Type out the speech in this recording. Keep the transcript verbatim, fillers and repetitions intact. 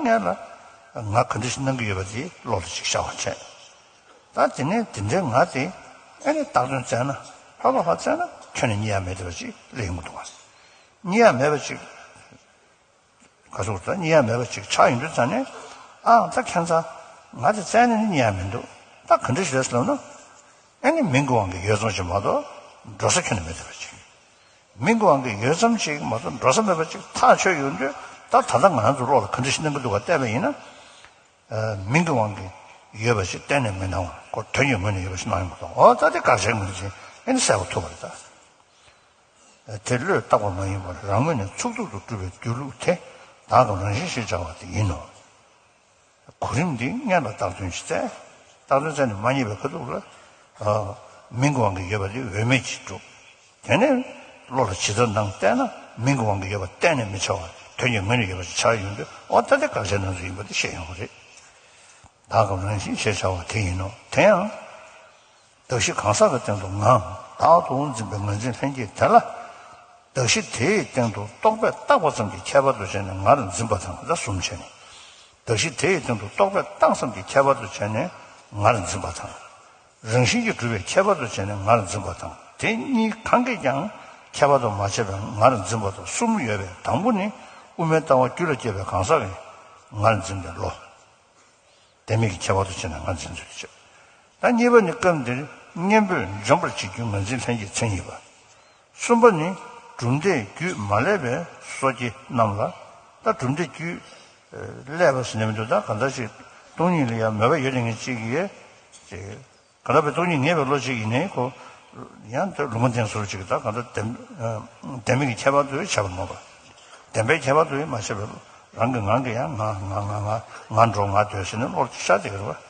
ངས་ལ་ང་ག་འདྲ་ཞིག་གནང་གི་ཡོད་པ་དེ་བློ་ལ་ཅིག་ཤར་བ་བྱས། ད་དེ་ནས་དེ་འདྲའི་ང་དེ་ཨེ་ནི་བཏགས་དོན་བཙལ་ན་ཕ་ལོ་ཧ་བཙལ་ན་ཁྱོན་ནས་རྙེད་ཡ་མེད་བསྡད་པ་ཅིག་སླེབས་ཡོང་གི་འདུག་བ། རྙེད་ཡ་མེད་པ་ཅིག་ག་ཚོད་ད་རྙེད་ཡ་མེད་པ་ཅིག་ཆགས་ཡོང་དུས་ཙང་ནས། ཨ་ད་ཁྱད་མཚར། ང་དེ་བཙལ་ནས་ནི་རྙེད་ཡ་མི་འདུག་ད་ག་འདྲ་ཞིག་རེད་ཟེར་ལབ་ན། ཨེ་ནི་མིང་གི་དབང་གིས་ཡོད་ཙམ་ཞིག་མ་གཏོགས་འགྲོ་ས་ཁྱོན་ནས་མེད་བསྡད་པ་ཅིག་མིང་གི་དབང་གིས་ཡོད་ཙམ་ཞིག་མ་གཏོགས་འགྲོ་ས་མེད་པ་ཅིག་ཐག་ཆོད་ཡོང་དུས། ད་ད་ལྟ་ང་རང་ཚོ་བློ་ལ་ག་འདྲ་ཞིག་སྣང་གི་འདུག་ག་བལྟས་པ་ཡིན་ན། ཨ། མིང་གི་དབང་གིས་ཡོད་པ་ཞིག་གཏན་ནས་མི་སྣང་བ། ཁོ་དོན་གྱི་ངོས་ནས་ཡོད་པ་ཞིག་སྣང་ཡོང་གི་འདུག་འོ་ད་དེ་དགག་བྱའི་ངོས་འཛིན་ཨེ་ནི་གསལ་པོ་ཐུབ་པ་རེད་ད། དེ་བློས་བཏགས་པ་མ་ཡིན་པར་རང་ངོས་ནས་ཚུགས་ཐུབ་ཏུ་གྲུབ་པའི་སྡོད་ལུགས་དེ་བདག་གམ་རང་བཞིན་ཞེས་བྱ་བ་དེ་ཡིན་ནོ། གོ་རིམ་འདི་སྔོན་ལ་བཏགས་དོན་ཞིག་བཙལ། བཏགས་དོན་བཙལ་ནས་མ་རྙེད་པའི་ཁ་ཐུག་ལ། ཨ། མིང་གི་དབང་གིས་ཡོད་པ་དེ་འོས་མེད་ཅིག་གྲུབ། དེ་ནས་བློ་ལ་ཇི་ལྟར་སྣང་བལྟས་ན་མིང་གི་དབང་གིས་ཡོད་པ་གཏན་ནས་མི་འཆར་བར་དོན་གྱི་ངོས་ནས་ཡོད་པ་ཞིག་ཆགས་ཡོང་དུས། འོ་ད་དེ་དགག་བྱའི་སྣང་ཚུལ་ཡིན་པ་དེ་ཤེས་ཡོང་བ་རེད། བདག་གམ་རང་བཞིན་ཞེས་བྱ་བ་དེ་ཡིན་ནོ། དེ་ཡང་། གདགས་གཞི་གང་ཟག་གི་སྟེང་དུ་ངའམ་བདག་ཏུ་འཛིན་པའི་ངར་འཛིན་ལྷན་སྐྱེས་དེ་ལ། གདགས་གཞི་དེའི་སྟེང་དུ་རྟོག་པས་བཏགས་པ་ཙམ་གྱི་ཁྱད་པར་དུ་བྱས་ནས་ངར་འཛིན་པ་དང་། ད་གསུམ་བྱས་ནས། གདགས་གཞི་དེའི་སྟེང་དུ་རྟོག་པས་བཏགས་ཙམ་གྱི་ཁྱད་པར་དུ་བྱས་ནས་ངར་འཛིན་པ་དང་། རང་བཞིན་གྱིས་གྲུབ་པའི་ཁྱད་པར་དུ་བྱས་ནས་ངར་འཛིན་པ་དང་། དེ་གཉིས་གང་གིས་ཀྱང་ཁྱད་པར་དུ་མ་བྱས་པའི་ངར་འཛིན་པ་དང་གསུམ་ཡོད་པའི། དང་པོ་ནི་དབུ་མའི་ལྟ་བ་རྒྱུད་ལ་སྐྱེས་པའི་གང་ཟག་གི་ངར་འཛིན་པའི་བློ། བདེན་མེད་ཀྱི་ཁྱད་པར་དུ་བྱས་ནས་ངར་འཛིན་ཚུལ་དེ་བྱས། ད་གཉིས་པ་ནི་སྐབས་འདིར་གཉེན་པོས་འཇོམས་པར་བྱེད་རྒྱུའི་ངར་འཛིན་ལྷན་སྐྱེས་མཚན་ཉིད་པ། གསུམ་པ་ནི་གྲུབ་མཐས་རྒྱུད་མ་བསླད་པའི་སོ་སྐྱེ་རྣམས་ལ། ད་གྲུབ་མཐས་རྒྱུད་བསླད་པ་ཟེར་ནས་མི་འདུག་ད་གང་ལྟར་ཞིག་སྟོང་ཉིད་ལ་ཡང་མོས་པ་ཡོད་མཁན་གཅིག་གིས། ཅེས། གང་ལྟར་བའི་སྟོང་ཉིད་ངེས་པའི་བློ་གཅིག་ཡིན་ནའི་ཁོ། ཡང་དེ་ལུང་མ་བསྟན་ཟུར་གཅིག་ད་གང་ལྟར་བདེན། བདེན་མེད་ཀྱི་ཁྱད་པར་དུ་བྱས་པ་མ་པ། བདེན་པའི་ཁྱད་པར་དུ་མ་བྱས་པའི་རང་གི་ངང་གིས་ཡང་ང་ང་ང་ང་ང་འགྲོ་ང་སྡོད་ཟེར་ནས་བློ་ཤར་བསྡད་ཀྱི་རེད་བ།